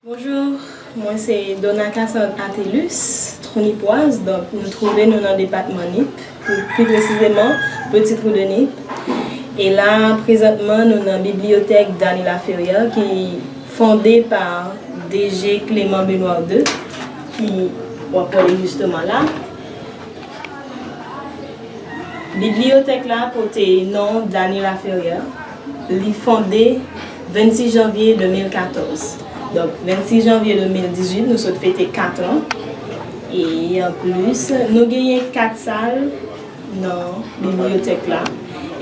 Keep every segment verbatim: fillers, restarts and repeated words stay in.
Bonjou, mwen se Dona Cassandre Athelus, Twounipwaz, donk nou twouve nou nan depatman Nip, pou pli presizeman Petit Trou de Nip. E la, prezantman, nou nan bibliyotèk Dany Laferrière ki fonde pa D G Clément Benoît de, ki w ap wè li jisteman la. Bibliyotèk la pote non Dany Laferrière. Li fonde vennsis janvye de mil katòz. Donk, vennsis janvye de mil dizuit, nou sot fete kat an. E anplis, nou genyen kat sal nan bibliyotèk la.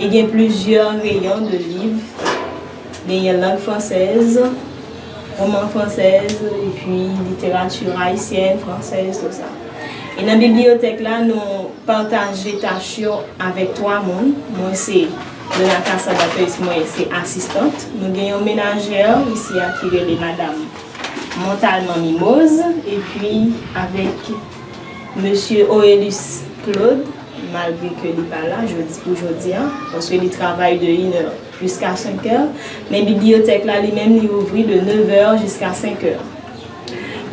E gen plizyè reyon de liv. Genyen lang fransèz, woman fransèz, epi literati ayisyèn, fransèz, tout sa. E nan bibliyotèk la, nou pataje tach yo avèk twa moun. Mwen se Dona Cassandre Athelus, mwen se asistant. Nou gen yon menajè isi a ki rele Madam Montalman Mimoz, epi avèk Mesye Orelus Claude, malgre ke li pa la jodi, pou jodi a, paske li travay de inè jiska senkè, men bibliyotèk la, li menm, li ouvri de nevè jiska senkè.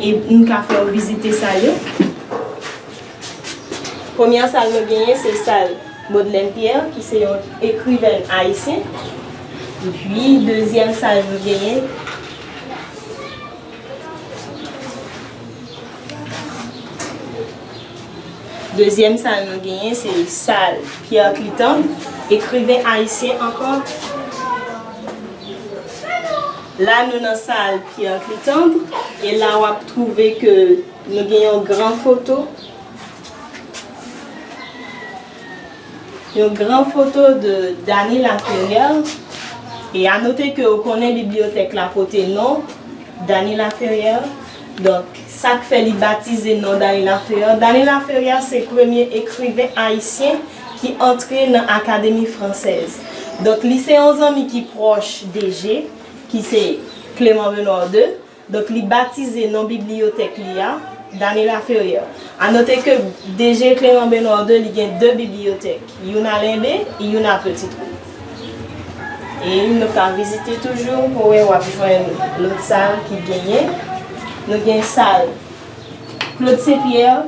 E m ka fè w vizite sal yo. Premyè sal nou genyen, se sal Baudelaine Pierre, ki se yon ekriven ayisyen. Epi, dezyèm sal nou genyen, Dezyèm sal nou genyen, se sal Pierre Clitandre, ekriven ayisyen ankò. La, nou nan sal Pierre Clitandre, e la, w ap twouve ke nou gen yon gran foto. Yon gran foto de Dany Laferrière. E a note ke w konnen bibliyotèk la pote non Dany Laferrière. Donk, sa k fè li batize non Dany Laferrière. Dany Laferrière se premye ekriven ayisyen ki antre nan Akademi Fransèz. Donk, li se yon zanmi ki pwòch D G, ki se Clément Benoît de. Donk, li batize non bibliyotèk li a, Dany Laferrière. A note ke D G Clément Benoît de, li gen de bibliyotèk, youn a Lenbe e youn a Petit Trou. E nou ka vizite toujou, pou wè w ap jwenn lòt sal ki genyen. Nou gen sal Claude Saint Pierre.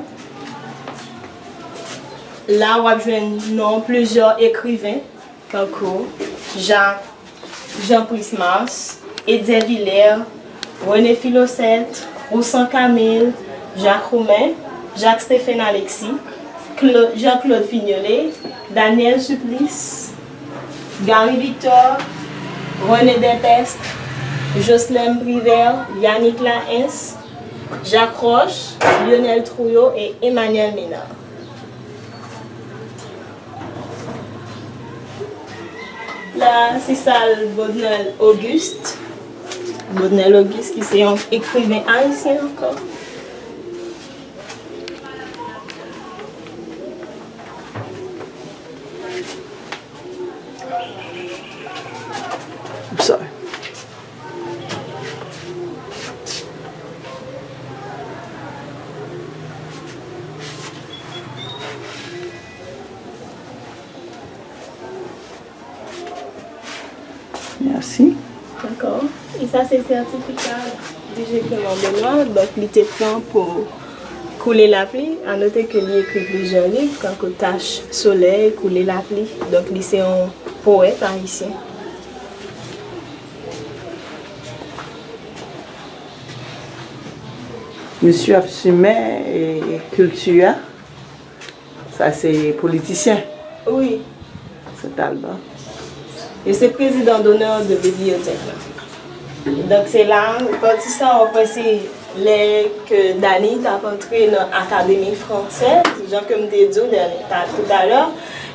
La, w ap jwenn non plizyè ekriven, tankou Jacques, Jean Price Mars, Etzer Villers, René Filosset, Roussan Camille, Jacques Roumain, Jacques Stephen Alexis, Cla-, Jean-Claude Fignolé, Daniel Supplice, Gary Victor, René Depestre, Jocelyn Privert, Yannick Lahaens, Jacques Roche, Lionel Trouillot e Emmanuel Ménard. La, se sal Bodnel Auguste. Bodnel Auguste, ki se yon ekriven ayisyen ankò. I'm sorry. Mèsi. Dakò. E sa se sètifika D G Clément Benoît, donk li te pran pou Koule Lapli. A note ke li ekri plizyè liv, tankou Tach Solèy, Koule Lapli. Donk li se yon powèt ayisyen. Misye ap simen, e, kilti a. Sa se politisyen. Wi. Sent Alban. E se prezidan d'honneur de bibliyotèk la. Donk se la, pati sa w ap wè se lè ke Dany t ap antre nan Akademi Fransèz, jan ke m te di w dènye, ta-, toutalè,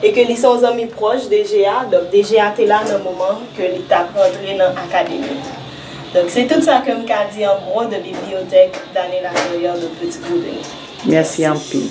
e ke li se yon zanmi pwòch D G a, donk D G a te la nan moman ke li t ap rantre nan akademi. Donk se tout sa ke m ka di an gwo de bibliyotèk Dany Laferrière de Petit Trou de Nip. Mèsi anpil.